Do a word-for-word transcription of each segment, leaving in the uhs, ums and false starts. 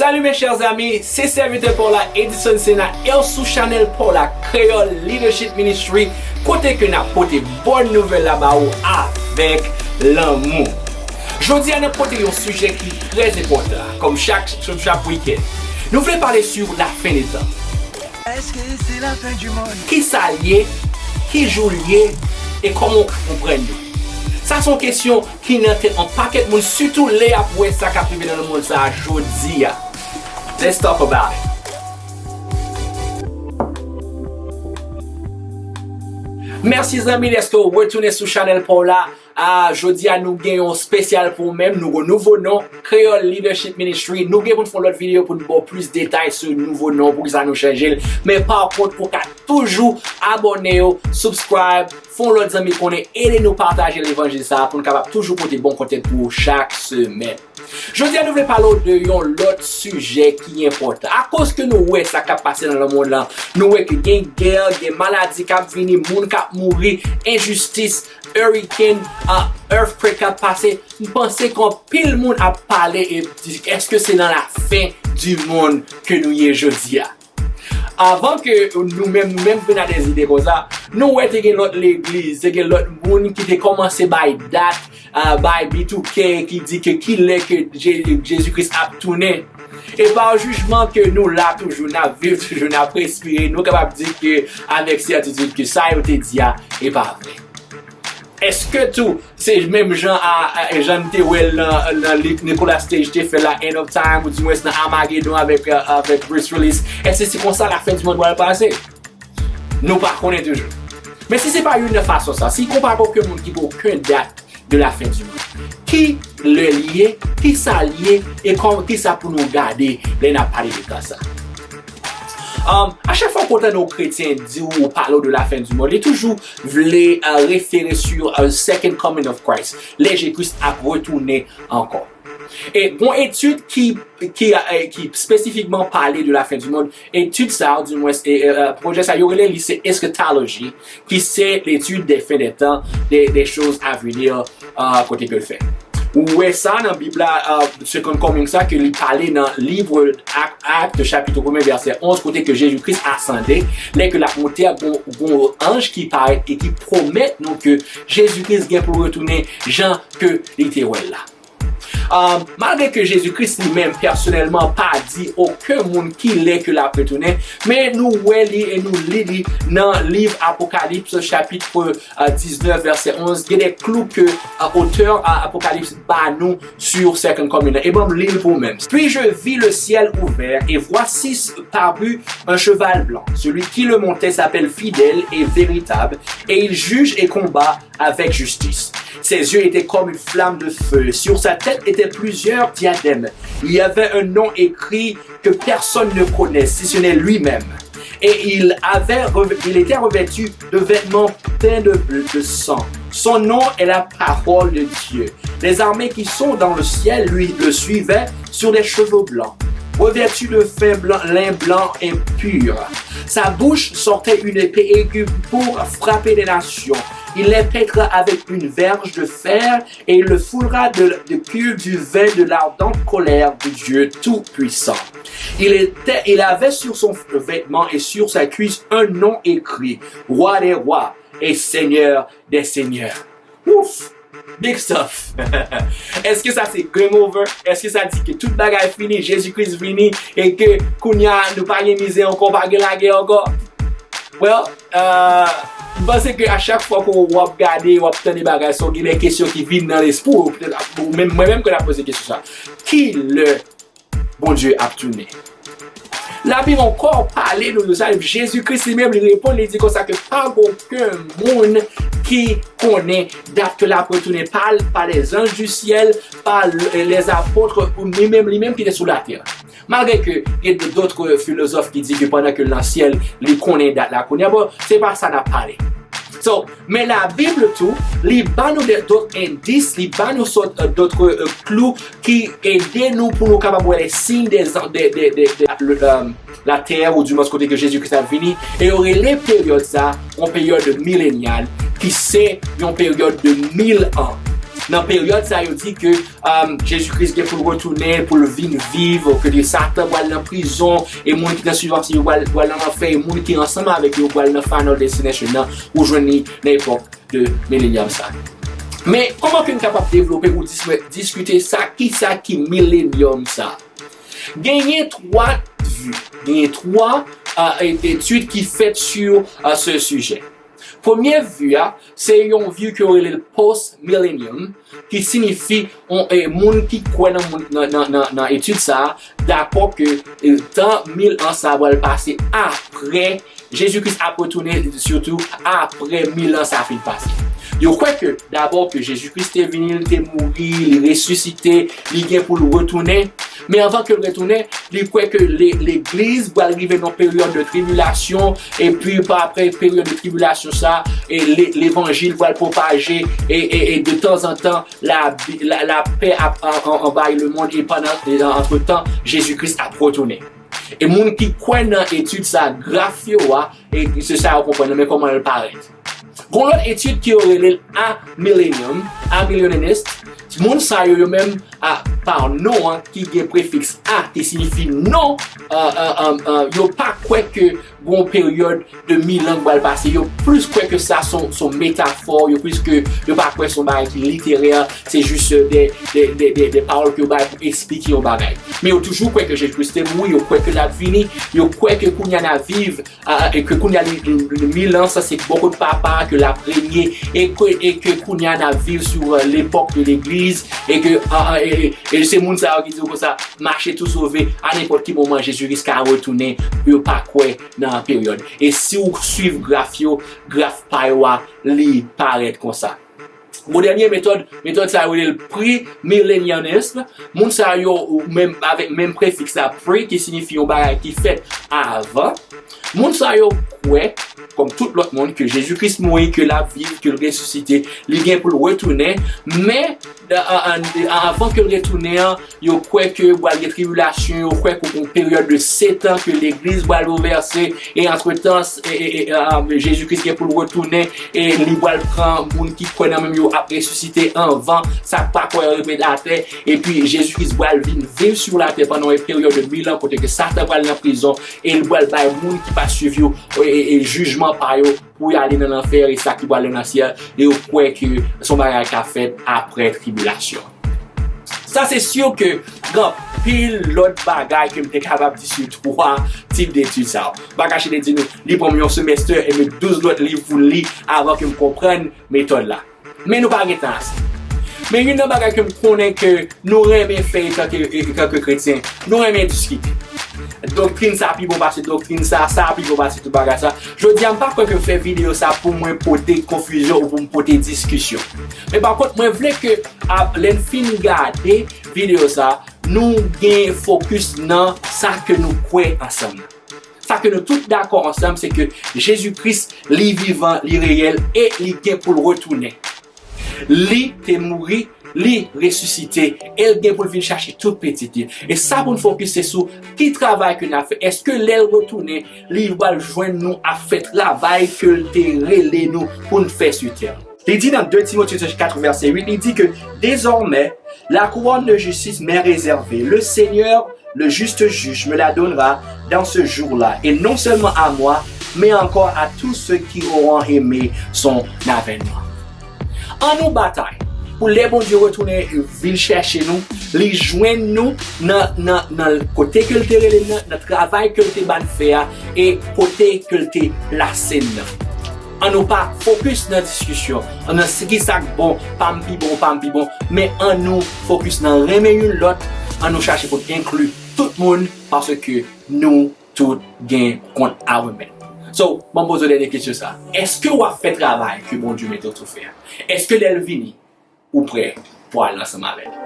Salut mes chers amis, se sèvitè pa w la Edison Sena, e w sou chanèl pa w la Creole Leadership Ministry, kote ke n ap pote bòn nouvèl la ba ou avèk lanmou. Jodi a n ap pote yon sijè ki trè enpòtan, kòm chak, chak wikenn. Nou vle pale sou la fen de tan. Èske se la fen di monn? Ki sa l ye? Ki jou l ye? E kòman w ka konprann li? Sa se yon kesyon ki nan tèt yon pakèt moun, sitou lè y ap wè sa k ap rive nan lemonn sa a jodi a. Let's talk about it. Mèsi zanmi dèske w retounen sou chanèl pa w la. Ah, jodi a nou gen yon espesyal pou ou menm, nou gen nouvo non, Creole Leadership Ministry. Nou gen pou n fè yon lòt videyo pou n ba w plis detay sou nouvo non, poukisa nou chanje l. Men pa kont, ou ka toujou abòne yo, subscribe, fè yon lòt zanmi konnen, ede nou pataje levanjil sa a pou n kapab toujou pote bon kontèt pou ou chak semèn. Jodi a nou vle pale w de yon lòt sijè ki enpòtan. Akoz ke nou wè sa k ap pase nan lemonn lan, nou wè ke gen gè, gen maladi k ap vini, moun k ap mouri, enjistis, hurricane, ah, earthquake k ap pase. M panse ke anpil moun ap pale e di, èske se nan la fen di monn ke nou ye jodi a? Avan ke nou menm, nou menm vin a de zide konsa, nou wè te gen lòt legliz, te gen lòt moun ki te kòmanse bay dat, ah, bay bitouke ki di ke kilè ke Je-, Jezi Kris ap tounen. E pa jijman ke nou la toujou, n ap viv toujou, n ap respire, nou kapab di ke avèk sètitid ke sa yo te di a, e pa vre. Èske tou se menm jan a, a, jan n te wè l nan, nan li Nicolas Cage te fè la End of Time, oudimwens nan Armageddon avèk, a, avèk Bruce Willis? Èske se konsa la fen di monn pral pase? Nou pa konnen toujou. Men si se pa youn nan fason sa, si konpa gen okenn moun ki gen okenn dat de la fen di monn, ki lè li ye, ki sa li ye, e kòman, ki sa pou nou gade lè n ap pale de tan sa? Um, a chak fwa w kontan yon kretyen di w, pale w de la fen di monn, li toujou vle, uh, refere sou, uh, Second Coming of Christ, lè Jezi Kris ap retounen ankò. E gon etid ki, ki, uh, ki espesifikman pale de la fen di monn, etid sa, oudimwens, e, e, uh, pwojè sa, yo rele li se eschatology, ki se l'étude des fins des temps, des, des choses à venir, uh, kote ke l fè. Ou wè sa nan Bib la, uh, Second Coming sa, ke li pale nan liv Ak, Ak, chapit premye, vèsè onz, kote ke Jezi Kris asande, lè ke l ap monte a, gon, gon anj ki parèt e ki pwomèt nou ke Jezi Kris gen pou l retounen jan ke li te wè l la. Um, malgre ke Jezi Kris li menm pèsonèlman pa di okenn moun kilè ke l ap retounen, men nou wè li e nou li li nan liv Apokalips chapit, euh, diznèf, vèsè onz, gen de klou ke, euh, otè, euh, Apokalips ba nou sou Second Coming. E ban m li l pou ou menm. Puis je vis le ciel ouvert, et voici parut un cheval blanc. Celui qui le montait s'appelle Fidèle et Véritable, et il juge et combat avec justice. Ses yeux étaient comme une flamme de feu. Sur sa tête étaient plusieurs diadèmes. Il y avait un nom écrit que personne ne connaît, si ce n'est lui-même. Et il avait revê-, il était revêtu de vêtements teints de, de sang. Son nom est la parole de Dieu. Les armées qui sont dans le ciel lui, le suivaient sur des chevaux blancs, revêtus de fin blanc, lin blanc et pur. Sa bouche sortait une épée aiguë pour frapper les nations. Il les pèsera avec une verge de fer et il le foulera de, de cul du vin de l'ardente colère du Dieu Tout-Puissant. Il était, il avait sur son vêtement et sur sa cuisse un nom écrit, Roi des rois et Seigneur des seigneurs. Ouf! Big stuff! Èske sa se game over? Èske sa di ke tout bagay fini, Jezi Kris vini, e ke kounye a nou pa gen mizè ankò, pa gen lagè ankò? Well, euh, m panse ke a chak fwa ke w ap gade, w ap tande bagay sa, gen de kesyon ki vin nan lespri w, petèt, ou menm, mwen menm ke n ap poze kesyon sa. Ki lè Bondye ap tounen? Labib ankò pale nou de sa, epi Jezi Kris li menm li reponn, li di konsa ke pa gen okenn moun ki konnen dat ke l ap retounen, pa, pa les anges du ciel, pa l-, les apôtres, ou ni menm li menm ki te sou latè. Malgre ke gen de, dòt filozòf ki di ke pandan ke l nan syèl, li konnen dat la kounye a, bon, se pa sa n ap pale. So, men Labib tou, li ba nou de, dòt endis, li ba nou sòt, euh, dòt, euh, klou ki ede nou pou nou kapab wè les signes des, de, de, de, de, le, euh, la tè, oudimwens kote ke Jezi Kris ap vini. E yo rele peryòd sa yon peryòd milenyal, ki se yon peryòd de mil an. Nan peryòd sa, yo di ke um, Jezi Kris gen pou l retounen, pou l vin viv, ke Satan pral nan prizon, e moun ki nan sibvansyon yo pral, pral nan lanfè, e moun ki ansanm avèk yo pral nan Final Destination nan, ou jwenn li nan epòk de milenyòm sa. Men, kòman ke n kapab devlope ou dis-, diskite sa, ki sa ki milenyòm sa? Genyen twa vi, genyen twa uh, etid ki fèt sou uh, se sijè. Premye vi a, se yon vi ke yo rele l post millennium, ki siyifi on, e, moun ki kwè nan, moun, nan, nan, nan, nan etid sa a, dakò ke e, tan mil an sa a pral pase apre Jezi Kris ap retounen, sitou apre mil an sa a fin pase. Yo kwè ke dabò ke Jezi Kris te vini, li te mouri, li resisite, li gen pou l retounen. Men anvan ke l retounen, li kwè ke le, legliz pral rive nan peryòd de tribilasyon, epi pa apre peryòd de tribilasyon sa, e le, levanjil pral pwopaje, e, e, e de tanzantan, la, la, lapè ap an, an, anvayi lemonn, e pandan, e, antretan, Jezi Kris ap retounen. E moun ki kwè nan etid sa, graf yo a, e se sa yo konprann, men kòman l parèt. Gon lòt etid ki yo rele l amillennium, amillennialist. Moun sa yo, yo menm, a, pa non an ki gen prefiks a, ki siyifi non, a, a, a, a, yo pa kwè ke gon peryòd de mil an k pral pase. Yo plis kwè ke sa son, son metafò, yo plis ke yo pa kwè son bagay ki literè, se jis de, de, de, de, de pawòl ke yo bay pou eksplike yon bagay. Men yo toujou kwè ke Jezi Kris te mouri, yo kwè ke l ap vini, yo kwè ke kounye a n ap viv a, e ke kounye a li, li, li, mil an sa se bò kote papa ke l ap renye, e ke, e ke kounye a n ap viv sou, e, lepòk de legliz, e ke, a, a, e, e, e se moun sa yo ki di w konsa, mache tou sove, a nenpòt ki moman Jezi Kris ka retounen, yo pa kwè nan peryòd. E si w swiv graf yo, graf pa yo a, li parèt konsa. Bon, dènye metòd, metòd sa yo rele l premillennialism. Moun sa yo, menm, avèk menm prefiks la, pre, ki siyifi yon bagay ki fèt avan. Moun sa yo kwè, kòm tout lòt moun, ke Jezi Kris mouri, ke l ap viv, ke l resisite, li gen pou l retounen. Men, a, a, a, avan ke l retounen an, yo kwè ke pral gen tribilasyon, yo kwè ke gon peryòd de sèt an ke legliz pral boulvèse, e antretan, e, e, e, a, Jezi Kris gen pou l retounen, e li pral pran moun ki kwè nan menm yo ap resisite anvan, sa k pa kwè yo ret atè, epi Jezi Kris pral vin viv sou latè pandan yon peryòd de mil an, kote ke Satan pral nan prizon, e li pral bay moun ki pa swiv yo, e, e, e jijman pa yo, pou y ale nan lanfè, e sa ki pral nan syèl, e yo kwè ke se yon bagay k ap fèt apre tribilasyon. Sa se si ke gen anpil lòt bagay ke m te kapab di sou twa tip detid sa yo. M pa kache te di nou, li pran m yon semèstè e m douz lòt liv pou m li avan ke m konprann metòd la. Men nou pa gen tan ase. Men youn nan bagay ke m konnen ke nou renmen fè etanke, etanke kretyen, nou renmen diskite. Doktrin sa pi bon pase doktrin sa, sa pi bon pase tout bagay sa. Jodi a, m pa kwè ke m fè videyo sa pou mwen pote konfizyon ou pou m pote diskisyon. Men pa kont, mwen vle ke, a, lè n fin gade videyo sa, nou gen fokis nan sa ke nou kwè ansanm nan. Sa ke nou tout dakò ansanm, se ke Jezi Kris, li vivan, li reyèl, e li gen pou l retounen. Li te mouri, li resisite, e l gen pou l vin chache tout pitit li. E sa pou n fokis se sou ki travay ke n ap fè. Èske lè l retounen, li pral jwenn nou ap fè travay ke l te rele nou pou n fè sou tè a? Li di nan de Timote chapit kat vèsè uit, li di ke, désormais, la couronne de justice m'est réservée. Le Seigneur, le juste juge, me la donnera dans ce jour-là, et non seulement à moi, mais encore à tous ceux qui auront aimé son avènement. An nou batay pou lè Bondye retounen vin chèche nou, li jwenn nou nan, nan, nan kote ke l te rele n nan, nan travay ke l te ba n fè a, e kote ke l te plase n nan. An nou pa fokis nan diskisyon, nan si ki sa k bon, pa m pi bon, pa m pi bon, men an nou fokis nan renmen youn lòt, an nou chache pou n enkli tout moun, paske nou tout gen kont a remèt. So, ban m poze w dènye kesyon sa. Èske w ap fè travay ke Bondye mete w sou fè a? Èske lè l vini, ou prè pou al ansanm avè l?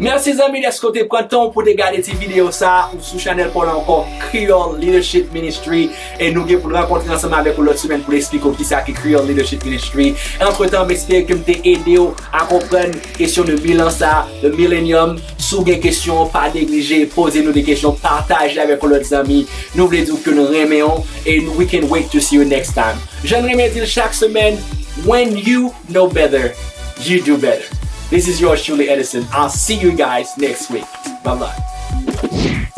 Mèsi zanmi dèske w te pran tan w pou te gade ti videyo sa, ou sou chanèl pa w la ankò, Creole Leadership Ministry, e nou gen pou n rankontre ansanm avèk ou lòt semèn pou n eksplike w kisa ki Creole Leadership Ministry. Antretan, m espere ke m te ede w a konprann kesyon de mil an sa, de millennium. Si w gen kesyon, pa neglije, poze nou de kesyon, pataje avèk yon lòt zanmi. Nou vle di w ke nou renmen w, e we can wait to see you next time. Jan n renmen di l chak semèn, When you know better, you do better. This is yours truly, Edison. I'll see you guys next week. Bye bye.